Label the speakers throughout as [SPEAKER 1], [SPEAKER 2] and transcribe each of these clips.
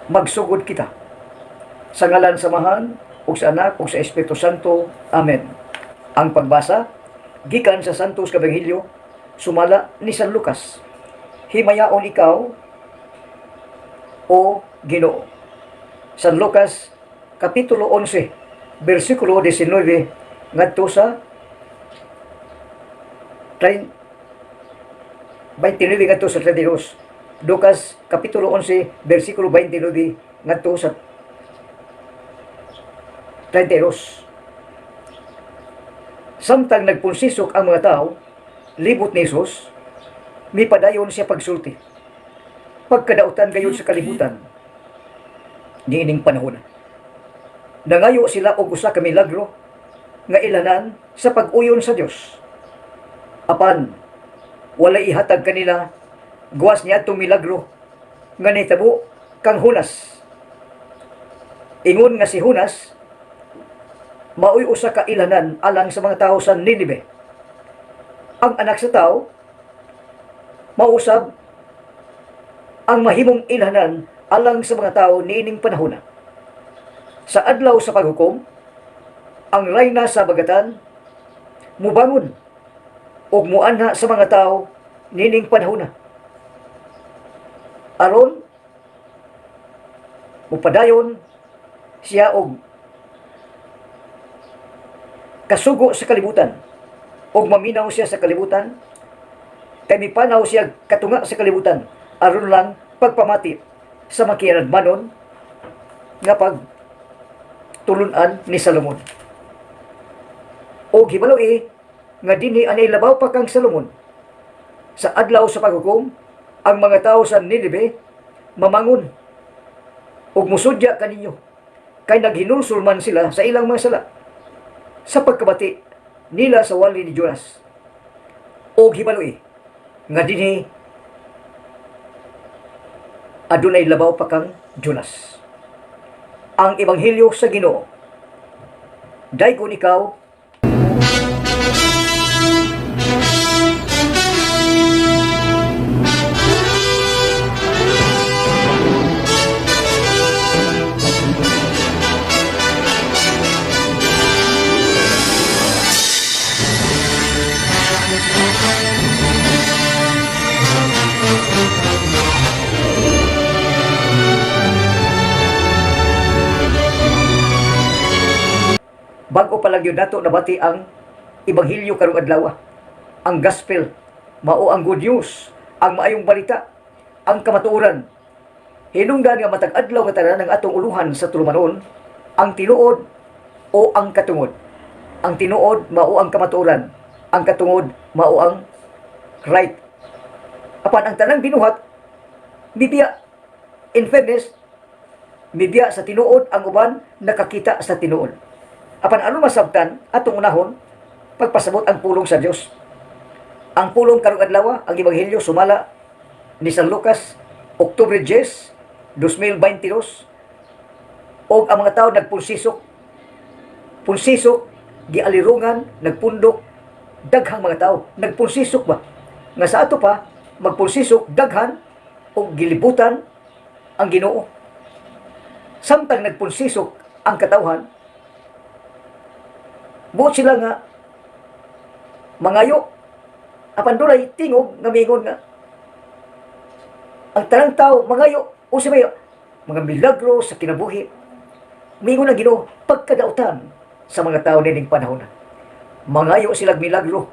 [SPEAKER 1] Magsugod kita. Sa ngalan sa Amahan, ug sa Anak, ug sa Espiritu Santo. Amen. Ang pagbasa, gikan sa Santos Ebanghelyo, sumala ni San Lucas. Himayaon ikaw, o Ginoo. San Lucas, Kapitulo 11, versikulo 19, ngadto sa 29 ngadto sa 32. Lucas, Kapitulo 11, versikulo 29, ngadto sa 32. Samtang nagpunsisok ang mga tao, libot ni Jesus, mipadayon siya pagsulti. Pagkadautan gayud sa kalibutan niining panahon. Nangayo sila og usa ka milagro nga ilanan sa pag-uyon sa Dios. Apan wala ihatag kanila gawas niadtong milagro nga nahitabo kang Jonas. Ingon nga si Jonas maoy usa ka ilanan alang sa mga tao sa Ninive. Ang Anak sa Tao mausab ang mahimong ilanan alang sa mga tao niining panahona. Sa Adlaw sa Paghukom, ang rayna sa Habagatan mubangon ug muanha sa mga tao niining panahona, aron mupadayon siya og kasugo sa kalibutan ug maminaw siya sa kalibutan, kay mipanaw siya katunga sa kalibutan aron lang pagpamati sa makianadmanon nga pag tulunan ni Salomon. Og hibaloy nga dinhi anay labaw pa kang Salomon. Sa Adlaw sa Paghukom, ang mga tao sa Ninive mamangon ug musudya kaninyo, kay naghinulsol man sila sa ilang mga sala sa pagkabati nila sa wali ni Jonas. Og hibaloy nga dinhi adunay labaw pa kang Jonas. Ang Ebanghelyo sa Ginoo. Daygon ikaw, Bag-o pa lang gyud nato nabati ang Ebanghelyo karong adlaw. Ang gospel, mao ang good news, ang maayong balita, ang kamatuoran. Hinungdan nga matag adlaw nga tanan ang atong uluhan sa tulumanon, ang tinuod o ang katungod. Ang tinuod mao ang kamatuoran, ang katungod mao ang right. Apan ang tanang binuhat mibiya. In fairness, mibiya sa tinuod ang uban, nakakita sa tinuod. Apan aron masabtan, atong unahon pagpasabot ang pulong sa Dios. Ang pulong karong adlaw, ang Ebanghelyo sumala ni San Lucas, Oktubre 10, 2022. Og ang mga tao nagpulsisok. Pulsisok, gialirungan, nagpundok, daghang mga tao nagpulsisok ba? Nga sa ato pa, magpulsisok daghan og gilibutan ang Ginoo. Samtang nagpulsisok ang katawhan, buot sila nga mangayo. Apan dunay tingog nga mingon nga ang tanang tao mangayo usa may mga milagro sa kinabuhi. Mingon ang Ginoo, pagkadautan sa mga tao nining panahon. Mangayo silag milagro,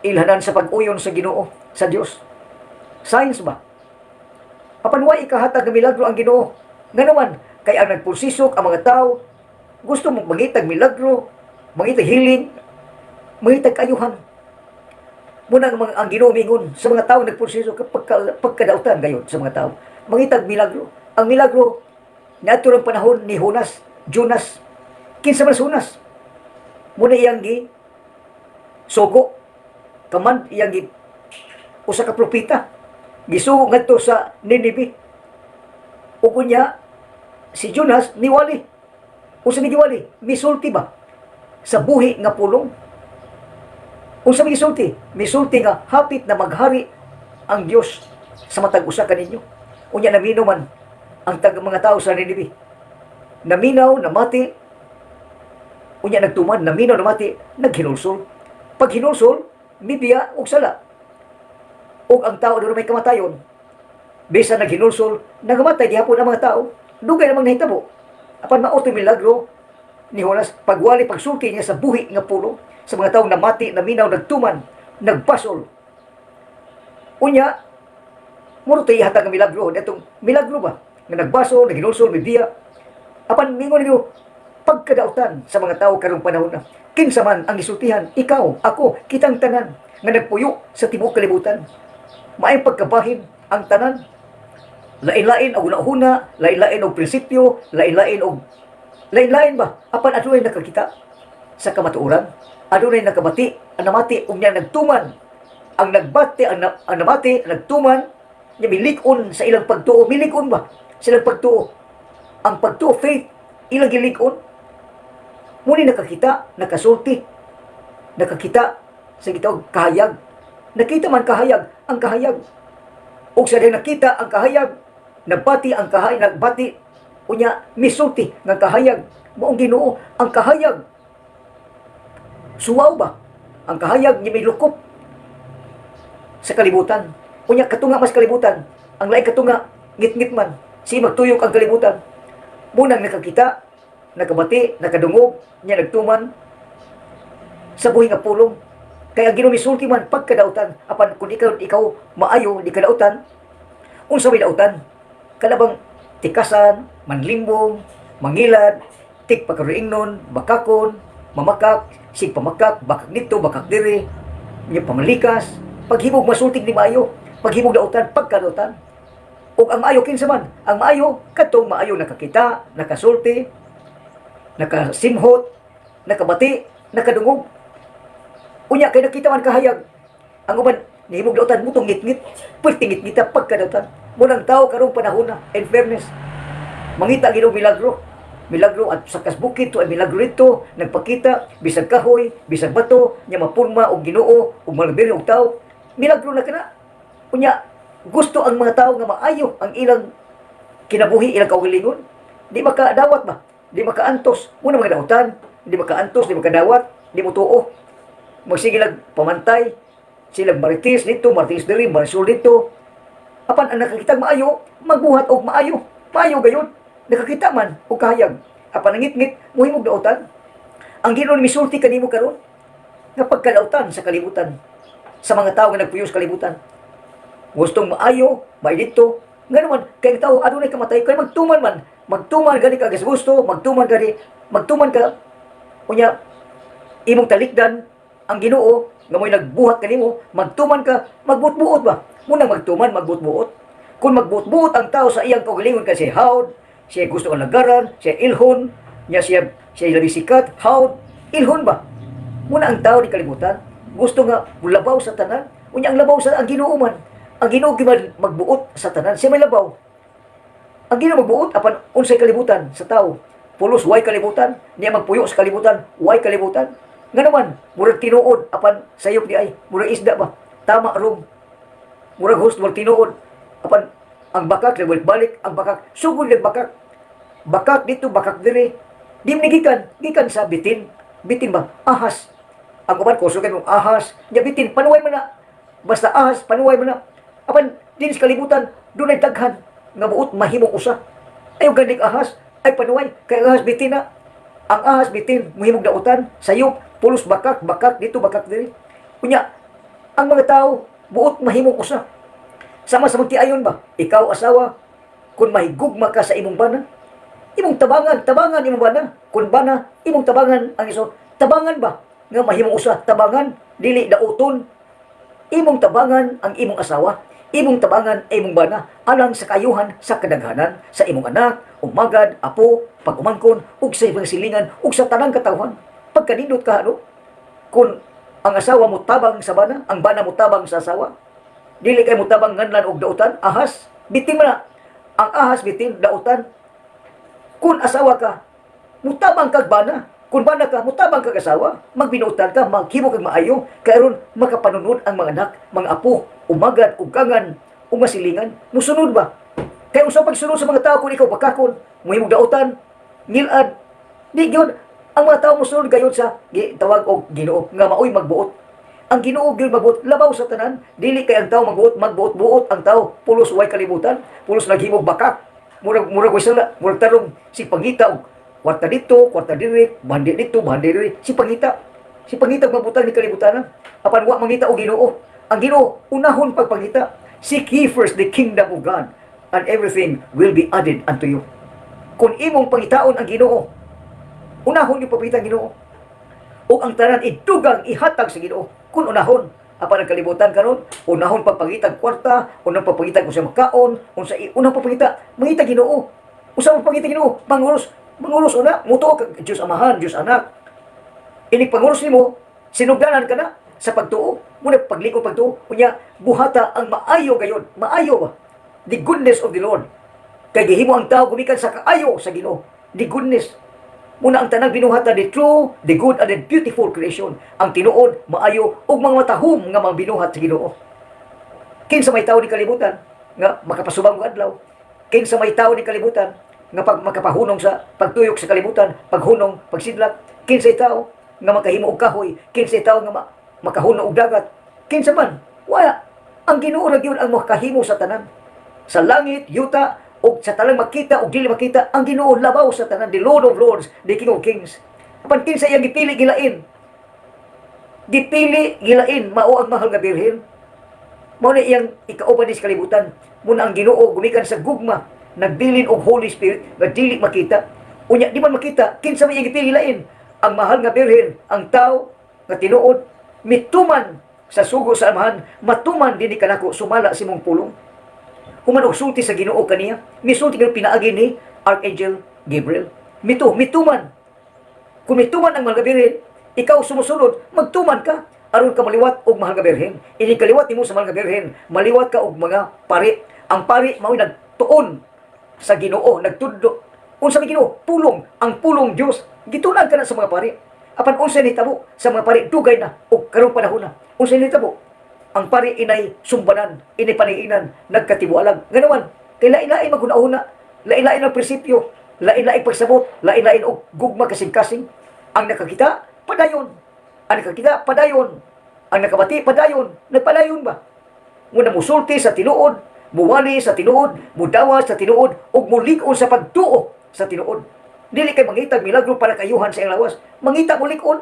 [SPEAKER 1] ilhanan sa pag-uyon sa Ginoo, sa Dios. Signs ba? Apan way ikahatag nga milagro ang Ginoo. Ngano man, kay ang nagpulsisok ang mga tao gusto mo mangitag milagro, mangitag healing, mangitag kaayuhan. Muna ang Ginoo mingon sa mga tao nagpulsisok, pagkadautan gayon sa mga tao. Mangitag milagro. Ang milagro niadto ng panahon ni Jonas, Jonas. Kinsa man si Jonas? Muna iyang gi sugo kaman iyang gi usa ka propeta. Gisugo ngadto sa Ninive. Ug unya si Jonas niwali. Unsa ni giwali? Misulti ba sa buhi nga pulong? Unsa may gisulti? Misulti nga hapit na maghari ang Dios sa matag usa kaninyo. Unya namino man Ang tag mga tao sa Nineveh. Naminaw, namati, unya nagtuman, naminaw, namati, naghinulsol. Pag hinulsol, mibiya og sala. Og ang tao doon may kamatayon. Bisan naghinulsol, nagamatay gihapon ang mga tao. Dugay namang nahitabo. Apan mao to milagro ni Jonas, pagwali, pagsulti niya sa buhi nga pulong sa mga taong namati, naminaw, nagtuman, nagbasol. Unya, muro tayo ihatag ang milagro. Itong milagro ba? Nga nagbasol, naghinulsol, may biya. Apan mingon niyo, pagkadautan sa mga tao karong panahon na. Kinsa man ang gisultihan, ikaw, ako, kitang tanan, nga nagpuyo sa tibuok kalibutan. Maayong pagkabahin ang tanan. Lain-lain og hunahuna, lain-lain og prinsipyo, lain-lain og lain-lain ba? Apan adunay nakakita sa kamatuoran. Adunay nakabati, ang namati ug niya nagtuman. Ang nagbati, ang namati, ang nagtuman, niya milig-on sa ilang pagtuo, milig-on ba? Sa ilang pagtuo. Ang pagtuo, faith, ilang gilig-on. Muni nakakita, nakasulti, nakakita sa gitawag kahayag. Nakita man kahayag, ang kahayag. Ug sa dihang nakita ang kahayag, nagbati ang kahayag, nagbati, unya misulti nga kahayag. Maong Ginoo, ang kahayag. Suwaw ba? Ang kahayag niya may lukop sa kalibutan. Unya katunga mas kalibutan. Ang laing katunga, ngit-ngit man. Si magtuyok ang kalibutan. Munang nakakita, nakabati, nakadungog, niya nagtuman sa buhi nga pulong. Kaya ang Ginoo misulti man pagkadautan, apan kung ikaw maayo di kadautan, unsa may dautan? Kana bang tikasan, manlimbong, mangilad, tigpakaroingnon, bakakon, mamakak, sig pamakak, bakak dito, bakak diri, nya pamalikas, paghimog masultig ni maayo, paghimog dautan, pagkadautan. Ug ang maayo kinsa man? Ang maayo kadtong maayo nakakita, nakasulti, nakasimhot, nakabati, nakadungog. Unya kay nakita man kahayag. Ang uban nihimog dautan mutong ngit-ngit, perti ngit-ngita pagkadautan. Munang tao karong panahon na, in fairness. Mangita Ginoo milagro. Milagro at sa kasbukid to ay milagro dito, nagpakita bisag kahoy, bisag bato, nya mapurma og Ginoo ug malbiri og tao. Milagro na kana. Unya gusto ang mga tao nga maayo ang ilang kinabuhi, ilang kaugalingon. Di makadawat ba? Di makaantos. Muna mga dautan, di makaantos, di makadawat, di mo tuo. Magsige lang pamantay, silang maritis dito, maritis diri, marisol dito. Apan ang nakakitang maayo, magbuhat og maayo. Maayo gayon. Nakakita man og kahayag. Apan ang ngit-ngit, muhimog dautan. Ang Ginoo misulti kanimo karon nga pagkadautan sa kalibutan sa mga tao nga nagpuyo sa kalibutan. Gustong maayo, may dito. Nga naman, kay ang tao adunay kamatay, kay magtuman man, magtuman gani ka sa gusto, magtuman gani, magtuman ka unya imong talikdan ang Ginoo nga mo'y nagbuhat kanimo, magtuman ka, magbuot-buot ba? Munang magtuman, magbuot-buot. Kung magbuot-buot ang tao sa iyang kaugalingon kasi hawd, siya gusto ang lagaran, siya ilhon, niya siya siya labi sikat, hawd, ilhon ba? Muna ang tao ni kalibutan, gusto nga labaw sa tanan, unya ang labaw sa ang Ginoo man. Ang Ginoo giman magbuot sa tanan, siya may labaw. Ang Ginoo magbuot apan unsay kalibutan sa tao. Pulos way kalibutan, niya magpuyo sa kalibutan, way kalibutan. Nga naman, murag tinuod apan sayop di ay, murag isda ba? Tama rom. Murag host murag tinuod apan ang bakak nagbalik-balik, ang bakak sugod ng bakak. Bakak dito, bakak diri. Di man gikan, gikan sa bitin. Bitin ba? Ahas. Ang uban kusog kay mong ahas, nya bitin panuway man na. Basta ahas panuway man na. Apan din sa kalibutan dunay daghan nga buot mahimong usa. Ayaw ganing ahas ay panuway kay ang ahas bitin na. Ang ahas bitin mahimong dautan, sayop, pulos bakak, bakak dito, bakak diri. Unya ang mga tao buot mahimong usa. Sama sa magtiayon ba? Ikaw asawa, kung mahigugma ka sa imong bana, imong tabangan, tabangan imong bana. Kung bana, imong tabangan ang iso. Tabangan ba? Nga mahimong usa, tabangan, dili dauton. Imong tabangan ang imong asawa, imong tabangan ay imong bana, alang sa kayuhan sa kadaghanan, sa imong anak, umagad, apo, pag-umangkon, ug sa ibang silingan, ug sa tanang katawhan. Pagkanindot ka, ano? Kung ang asawa mo tabang sa bana, ang bana mo tabang sa asawa, dili kay mo tabang nganlan og dautan, ahas, bitin man na. Ang ahas bitin, dautan. Kung asawa ka, mutabang kag bana. Kung bana ka, mutabang kag asawa. Magbinuutan ka, maghimo kag maayo. Kay aron makapanunod ang mga anak, mga apo, umagad, ugangan, ug masilingan. Musunod ba? Kay unsa pagsunod sa mga tao kung ikaw bakakon, mohimog dautan, ngilad, di gyud ang mga tao mosunod gayud sa gitawag og Ginoo nga maoy magbuot. Ang Ginoo gyud magbuot labaw sa tanan, dili kay ang tao magbuot, magbuot-buot ang tao, pulos way kalibutan, pulos naghimog bakak. Murag way sala, murag tarong si pangita og kwarta dito, kwarta diri, bandi dito, bandi diri, si pangita. Si pangita og mabutang ni kalibutan. Apan wa mangita og Ginoo. Ang Ginoo unahon pagpangita. Seek ye first the kingdom of God and everything will be added unto you. Kung imong pangitaon ang Ginoo, unahon yung pagpangita ang Ginoo. Ug ang tanan idugang ihatag sa Ginoo kung unahon. Apan ang kalibutan karon, unahon pagpangitag kwarta, unahon pagpangitag kung sa makaon, unsa unahon pagpangita, mangita Ginoo. Unsa man pangita Ginoo? Panguros, manguros una, mutuo kag Dios Amahan, Dios Anak. Inig panguros nimo, sinugdanan ka na sa pagtuo. Muna paglikod pagtuo, unya buhata ang maayo gayon, maayo ba? The goodness of the Lord. Kay gihimo ang tao gumikan sa kaayo sa Ginoo. The goodness. Muna ang tanang binuhatan, the true, the good, and the beautiful creation. Ang tinuod, maayo, ug mga matahom nga mga binuhat sa Ginoo. Kinsa may tao ni kalibutan nga makapasubang og adlaw? Kinsa may tao ni kalibutan nga pag makapahunong sa pagtuyok sa kalibutan, paghunong, pagsidlak? Kinsay tao nga makahimo og kahoy? Kinsay tao nga makahunong og dagat? Kinsa man? Wala. Ang Ginoo ra gyud ang makahimo sa tanan. Sa langit, yuta, ug sa tanang makita ug dili makita, ang Ginoo labaw sa tanan, the Lord of Lords, the King of Kings. Apan kinsa iyang gipili gilain? Gipili gilain mao ang mahal nga birhen. Mao na iyang ikauban ni sa kalibutan. Muna ang Ginoo gumikan sa gugma, nagbilin og Holy Spirit nga dili makita. Unya di man makita, kinsa may iyang gipili lain? Ang mahal nga birhen, ang tao nga tinuod mituman sa sugo sa Amahan, matuman dinhi kanako sumala sa imong pulong. Human og sulti sa Ginoo kaniya, misulti kang pinaagi ni Archangel Gabriel. Mituman. Kung mituman ang mahal nga birhen, ikaw sumusunod, magtuman ka aron ka maliwat og mahal nga birhen. Ini kaliwat nimo sa mahal nga birhen, maliwat ka og mga pari. Ang pari mao'y nagtuon sa Ginoo, nagtudlo. Unsa may Ginoo? Pulong, ang pulong Dios. Gitunan ka na sa mga pari. Apan unsa nitabo sa mga pari dugay na og karong panahon na? Unsa nitabo? Ang pari inay sumbanan, inay paniinan, nagkatibualag. Ngano man, kay lain-lain maghuna-huna, lain-lain ang prinsipyo, lain-lain pagsabot, lain-lain og gugma kasing-kasing. Ang nakakita, padayon. Ang nakakita, padayon. Ang nakabati, padayon. Nagpadayon ba? Muna musulti sa tinuod, muwali sa tinuod, mudawa sa tinuod, ug mulig-on sa pagtuo sa tinuod. Dili kay mangitag milagro para kayuhan sa iyang lawas. Mangita mulig-on.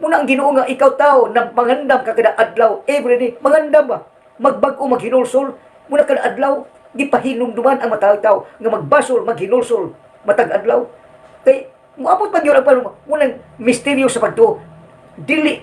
[SPEAKER 1] Muna ang Ginoo nga ikaw tao na mangandam ka kada adlaw everyday, mangandam ba? Magbag-o, maghinulsol. Muna kada adlaw gipahinumduman ang matag tao nga magbasol, maghinulsol matag adlaw. Kay moabot man yun ang panahon munang misteryo sa pagtuo. Dili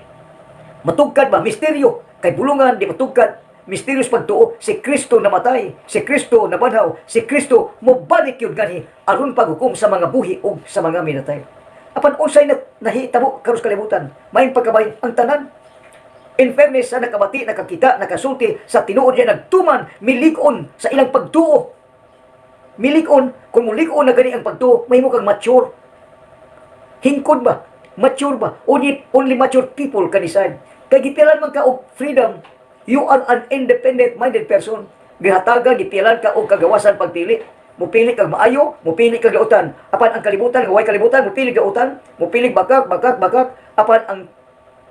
[SPEAKER 1] matugkad ba misteryo kay bulungan di matugkad misteryo sa pagtuo. Si Kristo namatay, si Kristo nabanhaw, si Kristo mobalik yun ganhi aron paghukom sa mga buhi ug sa mga minatay. Apan unsay na nahitabo karon sa kalibutan? May pagkabay ang tanan. In fairness sa nakabati, nakakita, nakasulti sa tinuod niya, nagtuman, milig-on sa ilang pagtuo. Milig-on, kung mulig-on na gani ang pagtuo, mahimo kang mature. Hingkod ba? Mature ba? Only mature people can decide. Kay gipilan man ka og freedom, you are an independent-minded person. Gihatagan, gipilan ka og kagawasan pagpili. Mupili kag maayo, mupili kag dautan. Apan ang kalibutan, way kalibutan, mupili dautan, mupili bakak, bakak, bakak. Apan ang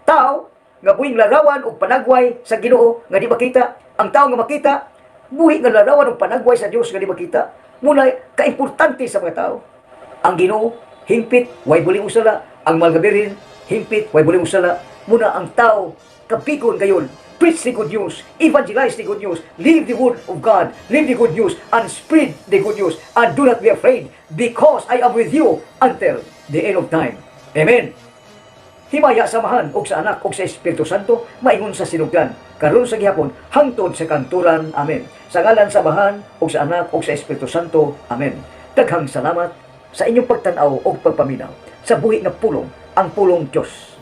[SPEAKER 1] tao nga buhing larawan og panagway sa Ginoo nga di makita, ang tao nga makita, buhi nga larawan og panagway sa Dios nga di makita. Muna kaimportante sa mga tao. Ang Ginoo hingpit, way buling usala. Ang mahal nga birhen hingpit, way buling usala. Muna ang tao kabigon gayon. Preach the good news, evangelize the good news, live the word of God, live the good news, and spread the good news, and do not be afraid, because I am with you until the end of time. Amen. Himaya sa Amahan ug sa Anak ug sa Espiritu Santo, maingon sa sinugdan, karon sa gihapon, hangtod sa kanturan. Amen. Sa ngalan sa Amahan ug sa Anak ug sa Espiritu Santo. Amen. Daghang salamat sa inyong pagtan-aw ug pagpaminaw sa buhi nga pulong, ang pulong Dios.